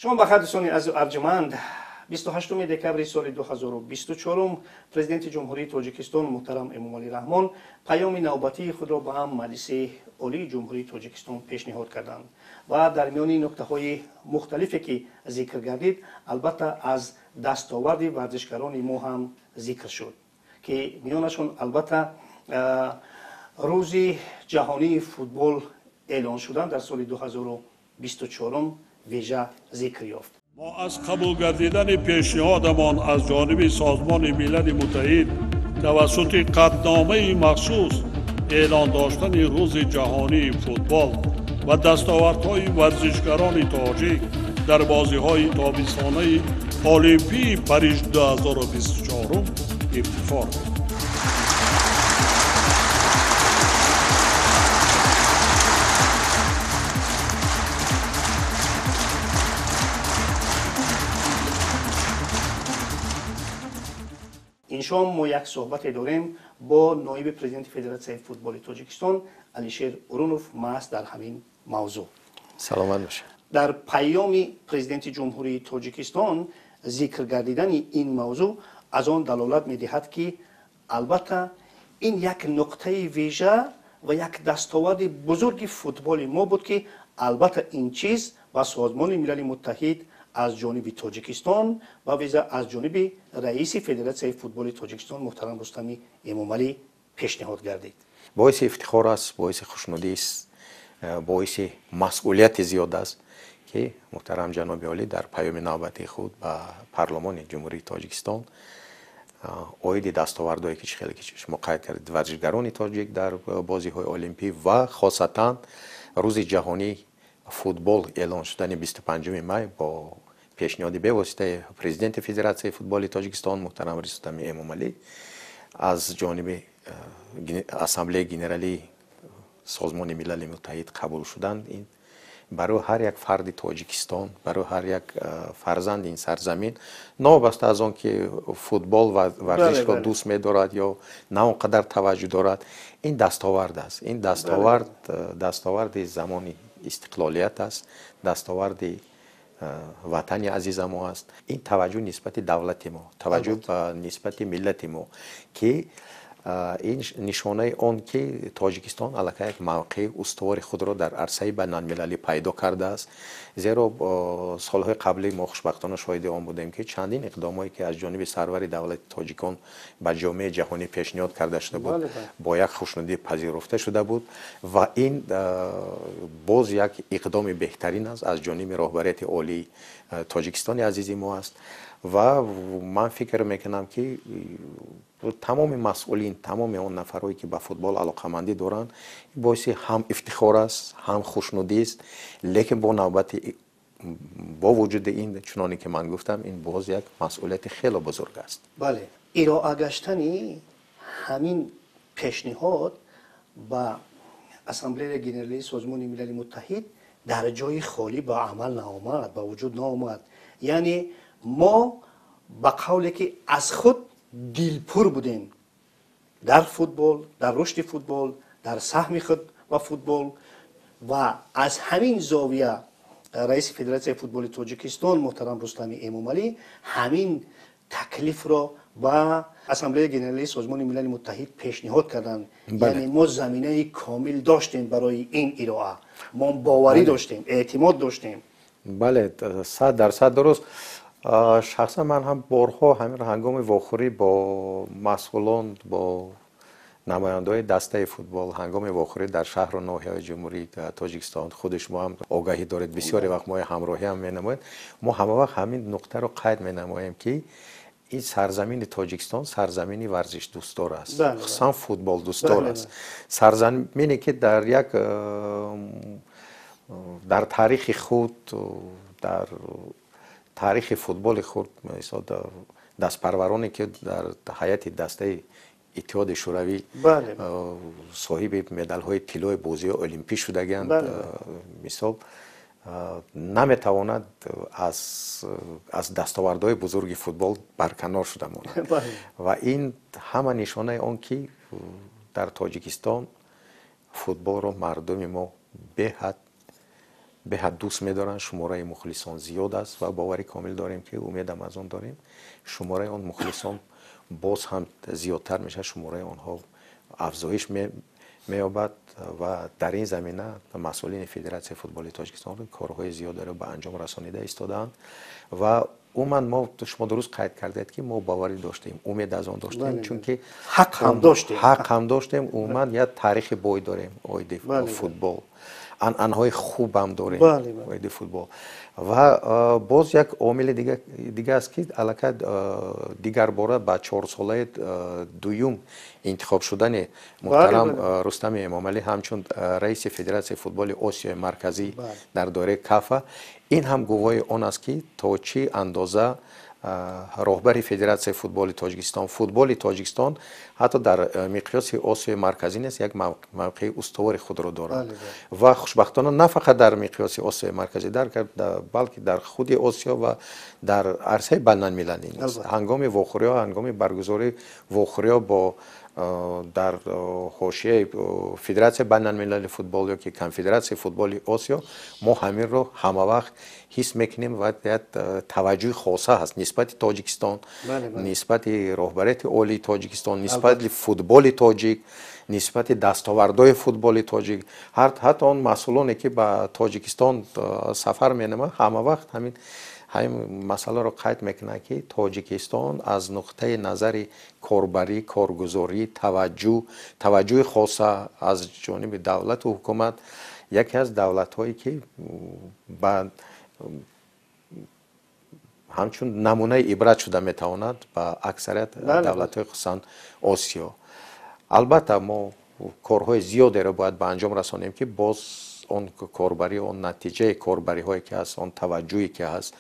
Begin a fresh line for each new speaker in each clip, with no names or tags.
Шумо бахайр, дӯстони азизу арҷманд. 28 декабри соли 2024 Президенти Ҷумҳурии Тоҷикистон муҳтарам Эмомалӣ Раҳмон паёми навбатии худро ба Маҷлиси Олии Ҷумҳурии Тоҷикистон пешниҳод карданд ва дар миёни нуқтаҳои мухталифе ки зикр гардид, албатта аз дастоварди варзишгарони мо ҳам зикр шуд, ки миёнашон албатта Рӯзи ҷаҳонии футбол эълон шудан дар соли 2024 вижа зикр ёфт.
Мо аз қабул гардидани пешниҳодамон аз ҷониби Созмони Милали Муттаҳид тавассути қатъномаи махсус эълон доштани Рӯзи ҷаҳонии футбол ва дастовардҳои варзишгарони тоҷик дар бозиҳои тобистонаи Олимпии Париж 2024 ифтихор мекунем.
Ин шом мо як суҳбате дорем бо ноиби президенти Федератсияи футболи Тоҷикистон Алишер Урунов маҳз дар ҳамин мавзӯъ.
Саломат бошед.
Дар паёми Президенти Ҷумҳурии Тоҷикистон зикр гардидани ин мавзӯъ аз он далолат медиҳад, ки албатта ин як нуқтаи вижа ва як дастоварди бузурги футболи мо буд, ки албатта ин чиз ба Созмони Милали Муттаҳид аз ҷониби Тоҷикистон ва виза аз ҷониби раиси Федератсияи футболи Тоҷикистон муҳтарам Рустами Эмомалӣ пешниҳод гардид.
Боиси ифтихор аст, боиси хушнудист, боиси масъулияти зиёд аст, ки муҳтарам ҷаноби олӣ дар паёми навбатии худ ба Парлумони Ҷумҳурии Тоҷикистон оиди дастовардҳое, ки чӣ хеле ки шумо қайд кардед, варзишгарони тоҷик дар бозиҳои олимпӣ ва хосатан Рӯзи ҷаҳонии футбол эълон шудани 25 май бо пешниҳоди бевоситаи президенти Федератсияи футболи Тоҷикистон муҳтарам Рустами Эмомалӣ аз ҷониби Ассамблеяи Генералии Созмони Милали Муттаҳид қабул шуданд, ин барои ҳар як фарди Тоҷикистон, барои ҳар як фарзанди ин сарзамин, новобаста аз он ки футбол ва варзишро дӯст медорад ё на он қадар таваҷҷӯҳ дорад, ин дастовард аст. Ин дастовард дастоварди замони истиқлолият аст, дастоварди ватани азиза мо аст. Ин таваҷҷӯҳ нисбати давлати мо, таваҷҷӯҳ ба нисбати миллати мо, ки ин нишонаи он ки Тоҷикистон аллакай як мавқеи устувори худро дар арсаи байналмилалӣ пайдо кардааст. Зеро солҳои қаблӣ мо хушбахтона шоҳиди он будем, ки чандин иқдомҳое, ки аз ҷониби сарвари давлати тоҷикон ба ҷомеаи ҷаҳонӣ пешниҳод карда шуда буд, бо як хушнудӣ пазируфта шуда буд ва ин боз як иқдоми беҳтарин аст аз ҷониби роҳбарияти олии Тоҷикистони азизи мо аст. Ва ман фикр мекунам, ки тамоми масъулин, тамоми он нафарҳое, ки ба футбол алоқамандӣ доранд, боиси ҳам ифтихор аст, ҳам хушнудист. Лекин бо навбати бо вуҷуди ин, чуноне ки ман гуфтам, ин боз як масъулияти хеле бузург аст.
Бале, ироа гаштани ҳамин пешниҳод ба Ассамблеяи Генералии Созмони Милали Муттаҳид дар ҷои холӣ ба амал наомад, ба вуҷуд наомад. Яъне мо ба қавле ки аз худ дилпур будем дар футбол, дар рушди футбол, дар саҳми худ ба футбол ва аз ҳамин зовия раиси Федератсияи футболи Тоҷикистон муҳтарам Рустами Эмомалӣ ҳамин таклифро ба Ассамблеяи Генералии Созмони Милали Муттаҳид пешниҳод карданд. Яъне мо заминаи комил доштем барои ин ироа, мо боварӣ доштем, эътимод доштем.
Бале, 100% дуруст. Шахсан ман ҳам борҳо ҳамин ҳангоми вохӯрӣ бо масъулон, бо намояндаҳои дастаи футбол, ҳангоми вохӯрӣ дар шаҳру ноҳияҳои Ҷумҳурии Тоҷикистон, худи шумо ҳам огаҳӣ доред, бисёре вақт мо ҳамроҳӣ ҳам менамоед, мо ҳама вақт ҳамин нуқтаро қайд менамоем, ки ин сарзамини Тоҷикистон сарзамини варзишдӯстдор аст, хусусан футболдӯстдор аст, сарзамине ки дар як дар таърихи худ, дар таърихи футболи худ, мисол, дастпарвароне, ки дар ҳайати дастаи Иттиҳоди Шӯравӣ соҳиби медалҳои тиллои бозиҳои олимпӣ шудагианд, мисол, наметавонад аз дастовардҳои бузурги футбол барканор шуда монад. Ва ин ҳама нишонаи он ки дар Тоҷикистон футболро мардуми мо беҳад беҳад дӯст медоранд, шумораи мухлисон зиёд аст ва бовари комил дорем, ки умедам аз он дорем, шумораи он мухлисон боз ҳам зиёдтар мешавад, шумораи онҳо афзоиш меёбад ва дар ин замина масъулини Федератсияи футболи Тоҷикистон корҳои зиёдеро ба анҷом расонида истодаанд. Ва умуман мо, шумо дуруст қайд кардед, ки мо боварӣ доштем, умед аз он доштем, чунки
ҳақ ҳам доштем,
ҳақ ҳам доштем. Умуман як таърихи бой дорем оиди футбол, анъанаҳои хубам дорем оиди футбол. Ва боз як омили дига аст, ки аллакай дигарбора ба чорсолаи дуюм интихоб шудани муҳтарам Рустами Эмомалӣ ҳамчун раиси Федератсияи футболи Осиёи Марказӣ дар доираи КАФА, ин ҳам гувоҳи он аст, ки то чӣ андоза роҳбари Федератсияи футболи Тоҷикистон, футболи Тоҷикистон ҳатто дар миқёси Осиёи Марказӣ нест, як мавқеи устувори худро дорад. Ва хушбахтона на фақат дар миқёси Осиёи Марказӣ, балки дар худи Осиё ва дар арсаи байналмилалӣ низ. Ҳангоми вохӯриҳо, ҳангоми баргузории вохӯриҳо бо дар ҳошияи Федератсияи байналмилалии футбол ё ки Конфедератсияи футболи Осиё, мо ҳаминро ҳамавақт ҳис мекунем ва як таваҷҷӯҳи хоса ҳаст нисбати Тоҷикистон, нисбати роҳбарияти олии Тоҷикистон, нисбати футболи тоҷик, нисбати дастовардҳои футболи тоҷик. Ҳатто он масъулоне, ки ба Тоҷикистон сафар менамоянд, ҳамавақт ҳамин масъаларо қайд мекунанд, ки Тоҷикистон аз нуқтаи назари корбарӣ, коргузорӣ, таваҷҷӯҳи хоса аз ҷониби давлату ҳукумат яке аз давлатҳое, ки ба ҳамчун намунаи ибрат шуда метавонад ба аксарият давлатҳои, хусусан Осиё. Албатта, мо корҳои зиёдеро бояд ба анҷом расонем, ки боз он корбарӣ, он натиҷаи корбариҳое ки ҳаст, он таваҷҷӯҳе ки ҳаст,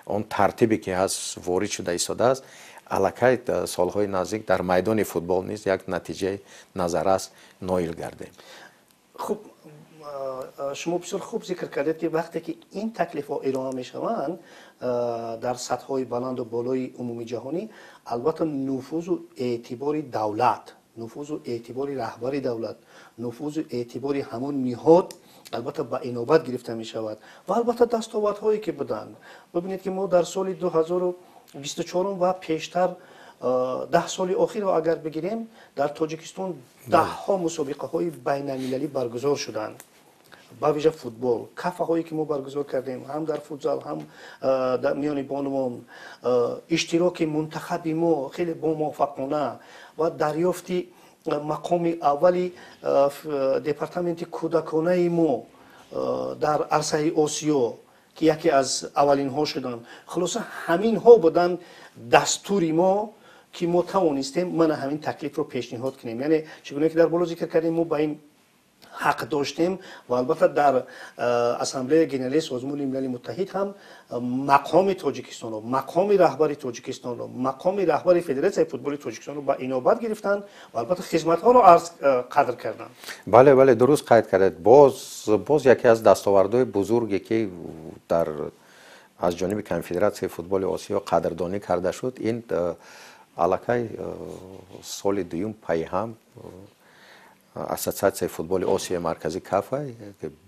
он тартибе ки ҳаст, ворид шуда истодааст, аллакай солҳои наздик дар майдони футбол низ як натиҷаи назаррас ноил гардем.
Хуб, шумо бисёр хуб зикр кардед, ки вақте ки ин таклифҳо ироа мешаванд дар сатҳҳои баланду болои умумии ҷаҳонӣ, албатта нуфузу эътибори давлат, нуфузу эътибори раҳбари давлат, нуфузу эътибори ҳамон ниҳод албатта ба инобат гирифта мешавад. Ва албатта дастовардҳое ки буданд, бибинед, ки мо дар соли 2024 ва пештар 10 соли охирро агар бигирем, дар Тоҷикистон даҳҳо мусобиқаҳои байналмилалӣ баргузор шуданд, ба вижа футбол, кафаҳое ки мо баргузор кардем, ҳам дар футзал, ҳам дар миёни бонувон, иштироки мунтахаби мо хеле бомуваффақона ва дарёфти мақоми аввали департаменти кӯдаконаи мо дар арсаи Осиё, ки яке аз аввалинҳо шуданд. Хулоса, ҳаминҳо буданд дастури мо, ки мо тавонистем мана ҳамин таклифро пешниҳод кунем. Яъне чӣ гуна ки дар боло зикр кардем, мо ба ин ҳақ доштем ва албатта дар Ассамблеяи Генералии Созмони Милали Муттаҳид ҳам мақоми Тоҷикистонро, мақоми раҳбари Тоҷикистонро, мақоми раҳбари Федератсияи футболи Тоҷикистонро ба инобат гирифтанд ва албатта хизматҳоро арз қадр карданд.
Бале, бале, дуруст қайд кардед. Боз яке аз дастовардҳои бузурге, ки дар аз ҷониби Конфедератсияи футболи Осиё қадрдонӣ карда шуд, ин аллакай соли дуюм пайҳам Ассотсиатсияи футболи Осиёи Марказӣ, КАФА,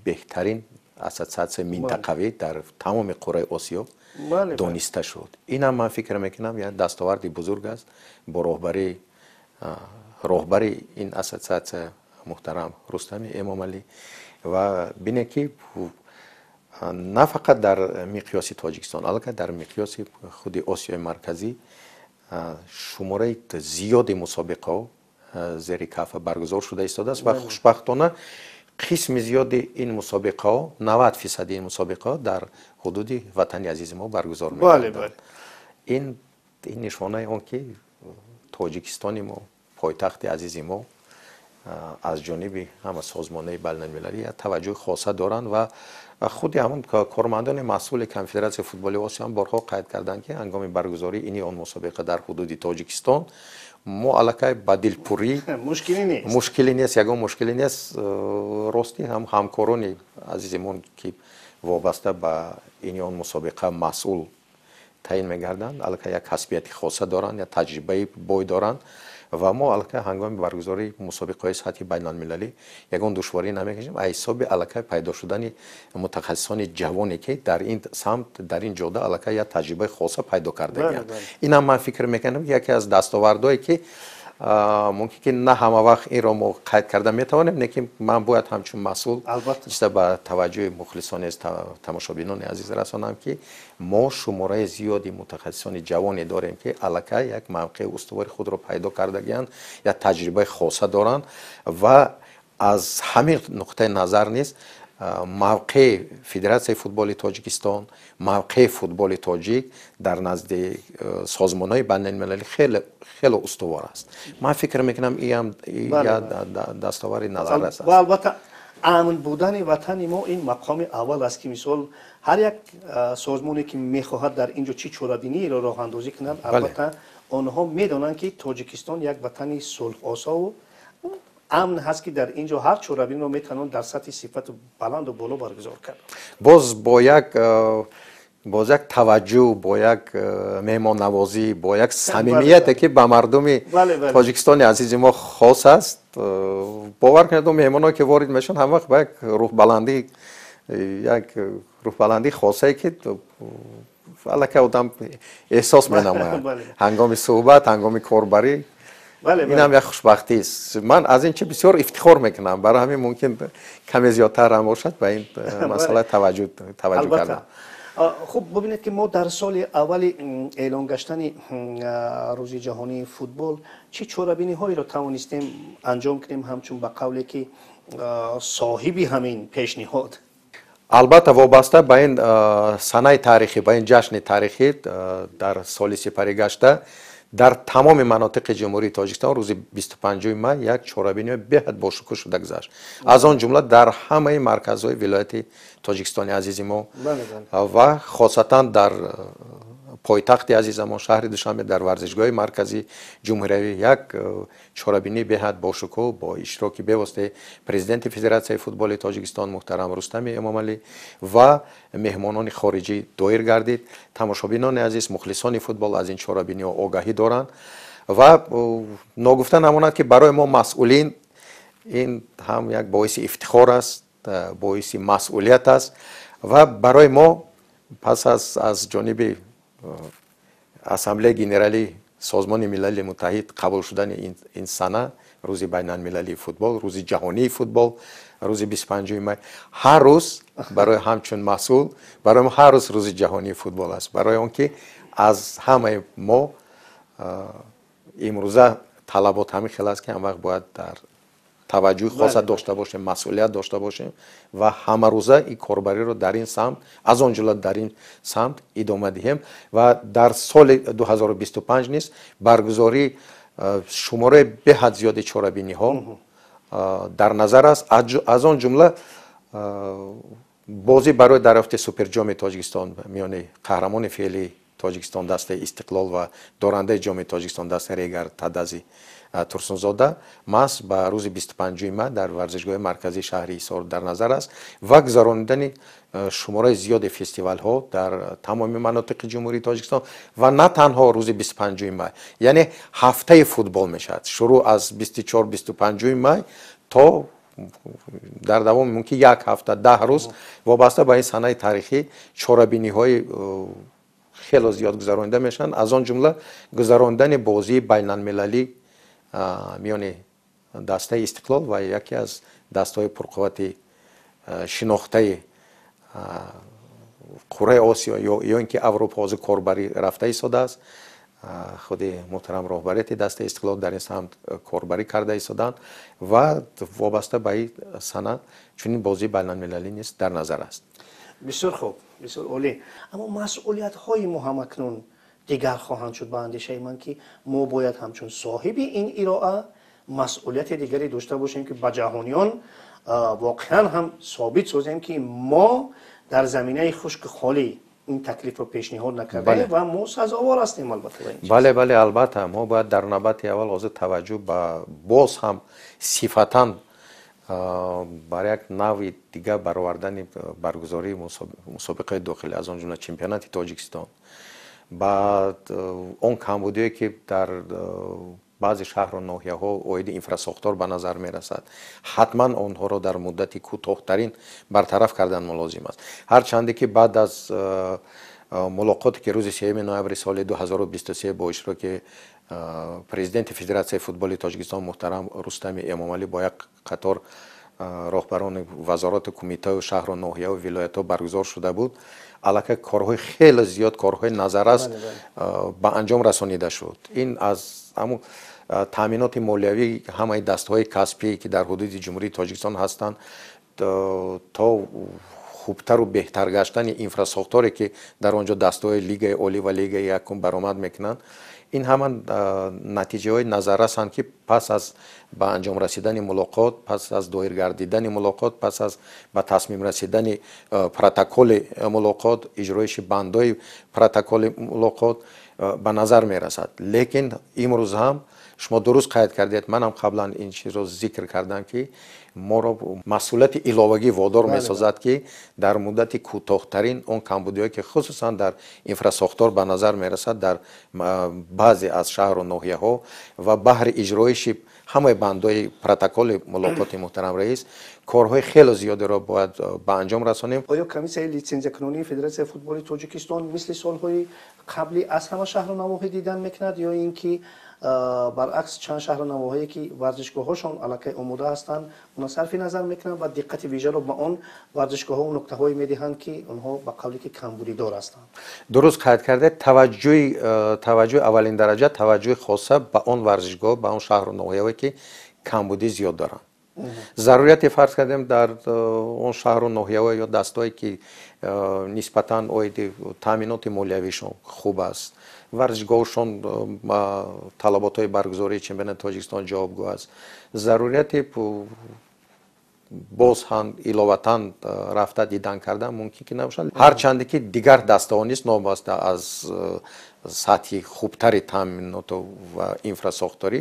беҳтарин ассотсиатсияи минтақавӣ дар тамоми қураи Осиё дониста шуд. Инам ман фикр мекунам, як дастоварди бузург аст бо роҳбари ин ассотсиатсия муҳтарам Рустами Эмомалӣ. Ва бинед, ки на фақат дар миқёси Тоҷикистон, аллакай дар миқёси худи Осиёи Марказӣ шумораи зиёди мусобиқаҳо зери КАФА баргузор шуда истодааст ва хушбахтона қисми зиёди ин мусобиқаҳо, 90 фисади ин мусобиқаҳо дар ҳудуди ватани азизи мо баргузор мегарданд. Ин нишонаи он ки Тоҷикистони мо, пойтахти азизи мо аз ҷониби ҳама созмонҳои байналмилалӣ таваҷҷӯҳи хоса доранд. Ва худи ҳамон кормандони масъули Конфедератсияи футболи Осиё ҳам борҳо қайд карданд, ки ҳангоми баргузории ини он мусобиқа дар ҳудуди Тоҷикистон мо аллакай ба дилпурӣ
мушкилӣ нест,
мушкилӣ нест, ягон мушкилӣ нест. Ростӣ ҳам ҳамкорони азизимон, ки вобаста ба ини он мусобиқа масъул таъин мегарданд, аллакай як касбияти хоса доранд, як таҷрибаи бой доранд. Ва мо аллакай ҳангоми баргузории мусобиқаҳои сатҳи байналмилалӣ ягон душворӣ намекашем, аз ҳисоби аллакай пайдо шудани мутахассисони ҷавоне, ки дар ин самт, дар ин ҷода аллакай як таҷрибаи хоса пайдо кардагианд. Инам ман фикр мекунам, ки яке аз дастовардҳое, ки мумкин ки на ҳама вақт инро мо қайд карда метавонем, лекин ман бояд ҳамчун масъул чиста ба таваҷҷӯҳи мухлисони, тамошобинони азиз расонам, ки мо шумораи зиёди мутахассисони ҷавоне дорем, ки аллакай як мавқеи устувори худро пайдо кардагианд, як таҷрибаи хоса доранд ва аз ҳамин нуқтаи назар низ мавқеи Федератсияи футболи Тоҷикистон, мавқеи футболи тоҷик дар назди созмонҳои байналмилалӣ хеле хеле устувор аст. Ман фикр мекунам, иам дастовари назаррас аст.
Ва албатта амн будани ватани мо ин мақоми аввал аст, ки мисол ҳар як созмоне, ки мехоҳад дар ин ҷо чӣ чорабиниеро роҳандозӣ кунад, албатта онҳо медонанд, ки Тоҷикистон як ватани сулҳосову амн ҳаст, ки дар ин ҷо ҳар чорабиниро метавонанд дар сатҳи сифату баланду боло баргузор кард.
Боз бо як таваҷҷӯҳ, бо як меҳмоннавозӣ, бо як самимияте, ки ба мардуми Тоҷикистони азизи мо хос аст. Бовар кунед, он меҳмонҳое, ки ворид мешаванд, ҳама вақт ба як рӯҳбаландии хосае, ки аллакай одам эҳсос менамояд ҳангоми суҳбат, ҳангоми корбарӣ. Инам як хушбахтист. Ман аз ин чи бисёр ифтихор мекунам. Барои ҳамин мумкин каме зиёдтар ҳам бошад ба ин масъала таваҷҷӯҳ кардам.
Хуб, бубинед, ки мо дар соли аввали эълон гаштани Рӯзи ҷаҳонии футбол чӣ чорабиниҳоеро тавонистем анҷом кунем, ҳамчун ба қавле ки соҳиби ҳамин пешниҳод?
Албатта, вобаста ба ин санаи таърихӣ, ба ин ҷашни таърихӣ, дар соли сипарӣ гашта дар тамоми манотиқи Ҷумҳурии Тоҷикистон рӯзи 25 май як чорабинии беҳад бошукӯҳ шуда гузашт, аз он ҷумла дар ҳамаи марказҳои вилояти Тоҷикистони азизи мо ва хосатан дар пойтахти азизамон, шаҳри Душанбе, дар варзишгоҳи марказии ҷумҳуриявӣ як чорабинии беҳад бошукӯҳ бо иштироки бевоситаи президенти Федератсияи футболи Тоҷикистон муҳтарам Рустами Эмомалӣ ва меҳмонони хориҷӣ доир гардид. Тамошобинони азиз, мухлисони футбол аз ин чорабиниҳо огаҳӣ доранд ва ногуфта намонад, ки барои мо масъулин ин ҳам як боиси ифтихор аст, боиси масъулият аст ва барои мо пас аз ҷониби Ассамблеяи Генералии Созмони Милали Муттаҳид қабул шудани ин сана, Рӯзи байналмилалии футбол, Рӯзи ҷаҳонии футбол, рӯзи 25 май, ҳар рӯз барои ҳамчун масъул барои мо ҳар рӯз Рӯзи ҷаҳонии футбол аст, барои он ки аз ҳамаи мо имрӯза талабот ҳамин хел аст, ки ҳамвақт бояд дар таваҷҷӯҳи хоса дошта бошем, масъулият дошта бошем ва ҳамарӯза ин корбариро дар ин самт, аз он ҷумла дар ин самт идома диҳем. Ва дар соли 2025 низ баргузории шумораи беҳад зиёди чорабиниҳо дар назар аст, аз он ҷумла бозӣ барои дарёфти Суперҷоми Тоҷикистон миёни қаҳрамони феълии Тоҷикистон, дастаи Истиқлол, ва дорандаи Ҷоми Тоҷикистон, дастаи Регар Тадази Турсунзода, маҳз ба рӯзи 25 май дар варзишгоҳи марказии шаҳри Ҳисор дар назар аст ва гузаронидани шумораи зиёди фестивалҳо дар тамоми манотиқи Ҷумҳурии Тоҷикистон ва на танҳо рӯзи 25 май, яъне ҳафтаи футбол мешавад, шурӯъ аз 24, 25 май то дар давоми мумкин як ҳафта, 10 рӯз вобаста ба ин санаи таърихӣ чорабиниҳои хело зиёд гузаронида мешаванд, аз он ҷумла гузаронидани бозии байналмилалӣ миёни дастаи Истиқлол ва яке аз дастаҳои пурқуввати шинохтаи қурраи Осиё ё ин ки Аврупо ҳозир корбарӣ рафта истодааст. Худи муҳтарам роҳбарияти дастаи Истиқлол дар ин самт корбарӣ карда истоданд ва вобаста ба ин сана чунин бозии байналмилалӣ низ дар назар аст.
Бисёр хуб, бисёр олӣ. Аммо масъулиятҳои мо ҳамакнун дигар хоҳанд шуд. Ба андешаи ман, ки мо бояд ҳамчун соҳиби ин ироа масъулияти дигаре дошта бошем, ки ба ҷаҳониён воқеан ҳам собит созем, ки мо дар заминаи хушки холӣ ин таклифро пешниҳод накардаем ва мо сазовор ҳастем, албатта.
Бале, албатта, мо бояд дар навбати аввал ҳозир таваҷҷӯҳ ба боз ҳам сифатан бар як навъи дигар баровардани баргузории мусобиқаи дохилӣ, аз он ҷумла чемпионати Тоҷикистон, ба он камбудие, ки дар Баъзе шаҳру ноҳияҳо оиди инфрасохтор ба назар мерасад, ҳатман онҳоро дар муддати кӯтоҳтарин бартараф кардан мулозим аст. Ҳарчанде ки баъд аз мулоқоте ки рӯзи 3 ноябри соли 2023 бо иштироки президенти Федератсияи футболи Тоҷикистон муҳтарам Рустами Эмомалӣ бо як қатор роҳбарони вазорату кумитаю шаҳру ноҳияву вилоятҳо баргузор шуда буд, аллакай корҳои хеле зиёд, корҳои назаррас ба анҷом расонида шуд. Ин аз ҳамун таъминоти молиявӣ ҳамаи дастҳои касбӣ, ки дар ҳудуди Ҷумҳурии Тоҷикистон ҳастанд, то хубтару беҳтар гаштани инфрасохторе, ки дар он ҷо дастҳои Лигаи олӣ ва Лигаи якум баромад мекунанд. Ин ҳама натиҷаҳои назаррасанд, ки пас аз ба анҷом расидани мулоқот, пас аз доир гардидани мулоқот, пас аз ба тасмим расидани протоколи мулоқот, иҷроиши бандҳои протоколи мулоқот ба назар мерасад. Лекин имрӯз ҳам шумо дуруст қайд кардед, манам қаблан ин чизро зикр кардам, ки моро масъулияти иловагӣ водор месозад, ки дар муддати кӯтоҳтарин он камбудиҳое, ки хусусан дар инфрасохтор ба назар мерасад дар баъзе аз шаҳру ноҳияҳо, ва баҳри иҷроиши ҳамаи бандҳои протоколи мулоқоти муҳтарам раис корҳои хеле зиёдеро бояд ба анҷом расонем.
Оё комиссияи литсензиякунонии Федератсияи футболи Тоҷикистон мисли солҳои қаблӣ аз ҳама шаҳру навоҳӣ дидан мекунад, ё ин ки баръакс чанд шаҳру навоҳие, ки варзишгоҳҳошон аллакай омода ҳастанд, онҳо сарфи назар мекунанд ва диққати вижаро ба он варзишгоҳҳо нуқтаҳое медиҳанд, ки онҳо ба қавле ки камбудидор ҳастанд?
Дуруст қайд кардед. Таваҷҷӯҳи аввалин дараҷа, таваҷҷӯҳи хоса ба он варзишгоҳ, ба он шаҳру ноҳияҳое, ки камбудӣ зиёд доранд. Зарурияте фарз кардем дар он шаҳру ноҳияҳо ё дастҳое, ки нисбатан оиди таъминоти молиявишон хуб аст, варзишгоҳшон ба талаботҳои баргузории чемпионати Тоҷикистон ҷавобгӯ аст, зарурияти боз ҳам иловатан рафта дидан кардан мумкин ки набошад. Ҳарчанде ки дигар дастаҳо низ новобаста аз сатҳи хубтари таъминоту ва инфрасохторӣ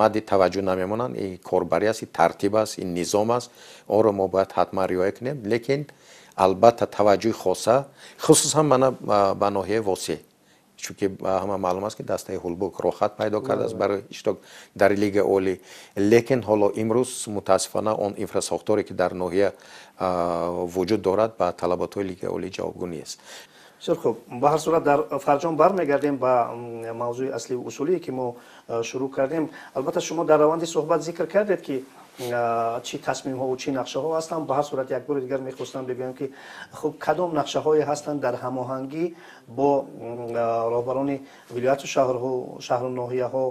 мадди таваҷҷӯҳ намемонанд. Ин корбарӣ аст, ин тартиб аст, ин низом аст, онро мо бояд ҳатман риоя кунем. Лекин албатта таваҷҷӯҳи хоса хусусан мана ба ноҳияи Восеъ, чунки ҳама маълум аст, ки дастаи Ҳулбук роҳат пайдо кардааст барои иштирок дар Лигаи олӣ, лекин ҳоло имрӯз мутаассифона он инфрасохторе, ки дар ноҳия вуҷуд дорад, ба талаботҳои Лигаи олӣ ҷавобгӯ нест.
Бисёр хуб. Ба ҳар сурат дар фарҷом бармегардем ба мавзӯи аслию усулие, ки мо шурӯъ кардем. Албатта шумо дар раванди суҳбат зикр кардед, ки чӣ тасмимҳову чӣ нақшаҳо ҳастанд. Ба ҳар сурат як бори дигар мехостам бигӯям, ки хуб, кадом нақшаҳое ҳастанд дар ҳамоҳангӣ бо роҳбарони вилояту шаҳру ноҳияҳо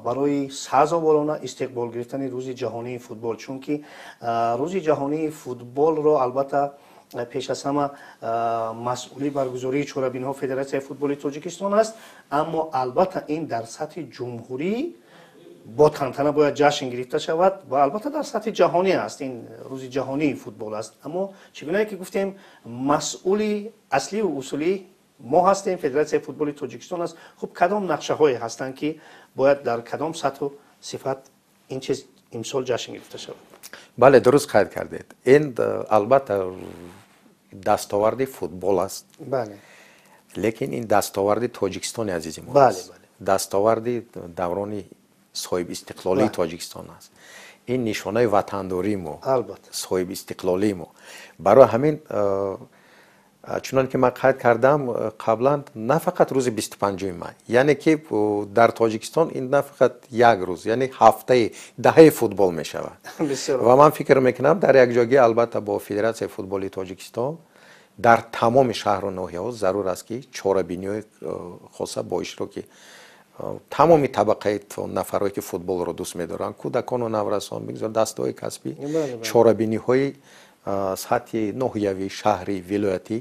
барои сазоворона истиқбол гирифтани Рӯзи ҷаҳонии футбол, чунки Рӯзи ҷаҳонии футболро албатта пеш аз ҳама масъули баргузории чорабиниҳо Федератсияи футболи Тоҷикистон аст, аммо албатта ин дар сатҳи ҷумҳурӣ бо тантана бояд ҷашн гирифта шавад ва албатта дар сатҳи ҷаҳонӣ аст, ин Рӯзи ҷаҳонии футбол аст. Аммо чӣ гунае ки гуфтем, масъули аслию усулӣ мо ҳастем, Федератсияи футболи Тоҷикистон аст. Хуб, кадом нақшаҳое ҳастанд, ки бояд дар кадом сатҳу сифат ин чиз имсол ҷашн гирифта шавад?
Бале, дуруст қайд кардед. Ин албатта дастоварди футбол аст, лекин ин дастоварди Тоҷикистони азизи мо аст, дастоварди даврони соҳибистиқлолии Тоҷикистон аст. Ин нишонаи ватандории мо, соҳибистиқлолии мо. Барои ҳамин, чунон ки ман қайд кардам қаблан, на фақат рӯзи 25 май, яъне ки дар Тоҷикистон ин на фақат як рӯз, яъне ҳафтаи даҳаи футбол мешавад. Ва ман фикр мекунам, дар якҷогӣ албатта бо Федератсияи футболи Тоҷикистон дар тамоми шаҳру ноҳияҳо зарур аст, ки чорабиниҳои хоса бо иштироки тамоми табақаи нафарое, ки футболро дӯст медоранд, кӯдакону наврасон, бигзор дастаҳои касбӣ, чорабиниҳои сатҳи ноҳиявӣ, шаҳрӣ, вилоятӣ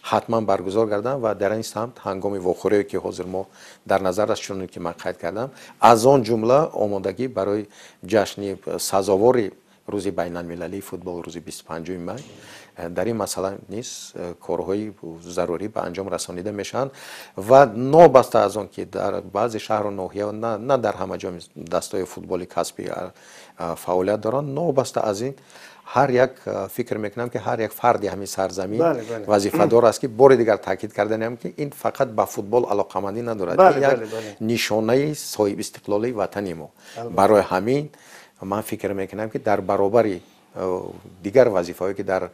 ҳатман баргузор гарданд. Ва дар ин самт ҳангоми вохӯрие, ки ҳозир мо дар назар аст, чуноне ки ман қайд кардам, аз он ҷумла омодагӣ барои ҷашни сазовори рӯзи байналмилалии футбол, рӯзи 25 май, дар ин масъала низ корҳои зарурӣ ба анҷом расонида мешаванд ва нобаста аз он ки дар баъзе шаҳру ноҳия, на дар ҳама ҷо дастаҳои футболи касбӣ фаъолият доранд, нобаста аз ин ҳар як, фикр мекунам, ки ҳар як фарди ҳамин сарзамин вазифадор аст, ки бори дигар таъкид карданем, ки ин фақат ба футбол алоқамандӣ надорад, як нишонаи соҳибистиқлолии ватани мо. Барои ҳамин ман фикр мекунам, ки дар баробари дигар вазифаҳое, ки дар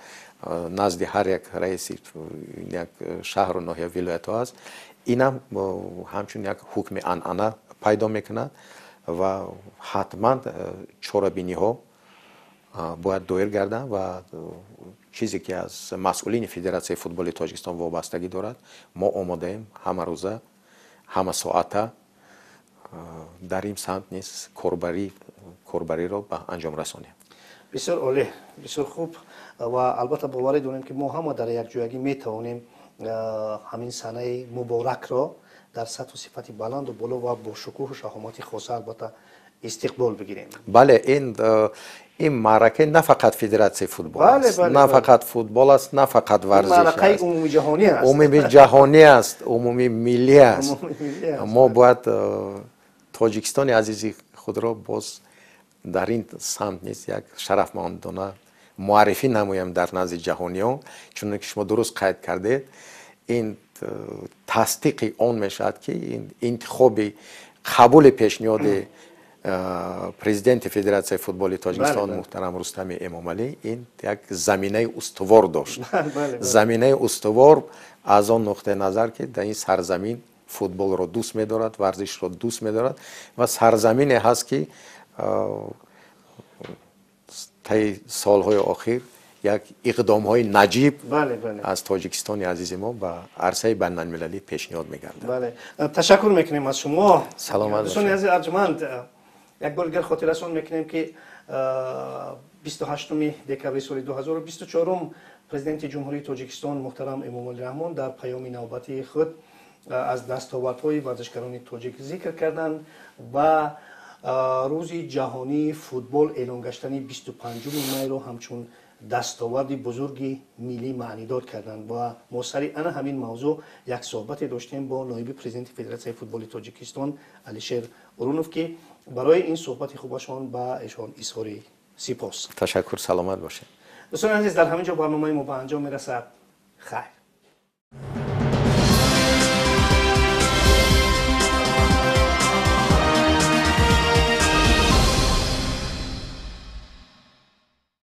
назди ҳар як раиси як шаҳру ноҳия, вилоятҳо аст, инам ҳамчун як ҳукми анъана пайдо мекунад ва ҳатман чорабиниҳо бояд доир гарданд ва чизе ки аз масъулини Федератсияи футболи Тоҷикистон вобастагӣ дорад, мо омодаем ҳама рӯза, ҳама соата дар ин самт низ корбариро ба анҷом расонем.
Бисёр олӣ, бисёр хуб. Ва албатта боварӣ дорем, ки мо ҳама дар якҷоягӣ метавонем ҳамин санаи муборакро дар сатҳу сифати баланду боло ва бо шукӯҳу шаҳомати хоса албатта истиқбол бигирем.
Бале, ин маъракаи на фақат федератсияи футбол аст, на фақат футбол аст, на фақат варзиш.
Маъракаи умумиҷаҳонӣ аст.
Умумиҷаҳонӣ аст, умумимиллӣ аст. Мо бояд Тоҷикистони азизи худро боз дар ин самт низ як шарафмандона муаррифӣ намоем дар назди ҷаҳониён. Чуноне ки шумо дуруст қайд кардед, ин тасдиқи он мешавад, ки ин интихоби қабули пешниҳоди президенти Федератсияи футболи Тоҷикистон муҳтарам Рустами Эмомалӣ ин як заминаи устувор дошт, заминаи устувор аз он нуқтаи назар, ки дар ин сарзамин футболро дӯст медорад, варзишро дӯст медорад ва сарзамине ҳаст, ки таи солҳои охир як иқдомҳои наҷиб аз Тоҷикистони азизи мо ба арсаи байналмилалӣ пешниҳод мегардад.
Ташаккур мекунем аз шумо.
Саломат.
Дӯстони азиз арҷманд, як бор дигар хотиррасон мекунем, ки 28 декабри соли 2024 Президенти Ҷумҳурии Тоҷикистон муҳтарам Эмомалӣ Раҳмон дар паёми навбатии худ аз дастовардҳои варзишгарони тоҷик зикр карданд ва рӯзи ҷаҳонии футбол эълон гаштани 25 майро ҳамчун дастоварди бузурги миллӣ маънидод карданд. Ва мо сари ана ҳамин мавзӯъ як суҳбате доштем бо ноиби президенти Федератсияи футболи Тоҷикистон Алишер Урунов, ки барои ин суҳбати хубашон ба эшон изҳори сипос.
Ташаккур, саломат бошед.
Дӯстони азиз, дар ҳамин ҷо барномаи мо ба анҷом мерасад. Хайр.